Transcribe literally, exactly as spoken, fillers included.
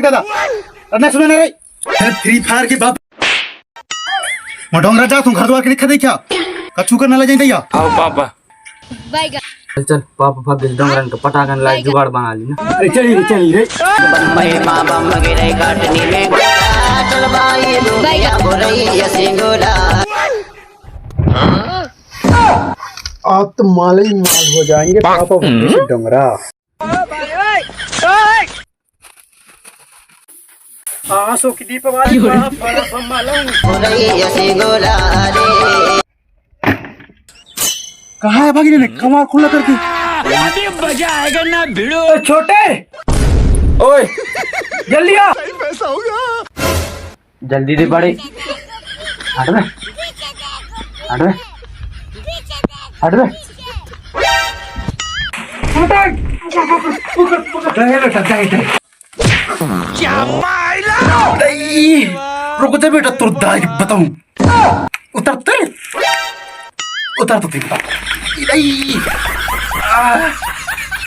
दादा। अरे नेक्स्ट में ना रे। अरे फ्री फायर के बाप। मैं डोंगरा जा, तुम घर द्वार के लिखा देखा। कछु करना ले जाइए। आओ पापा। चल चल, पापा भाग गए डोंगरन के पटाखन ला जुगाड़ बना ली ना। अरे चली रे, चली रे। बम्बई माँ बम गिरे काटनी में गोला, चल भाई दुनिया हो रही है सिंगोला। आप तो माले ही माल हो जाएंगे पापा भूपेश डोंगरा। आंसू की दीप वाली बड़ा बड़ा बम मालूम। हो रही है सिंगोला रे। कहाँ है भागी ने कमाल खुला करके? अभी मजा आएगा ना भिड़ो। ए, छोटे, ओए, जल्दी आ। जल्दी दे बड़े। हट बे। हट बे। हट बे। पकड़, पकड़, पकड़, पकड़। दे बेटा, दे, दे। क्या मायला? नहीं, रुक जा बेटा, तुर दाई बताऊं। उतर, उतर। उतर तो तीन बार। नहीं। आ,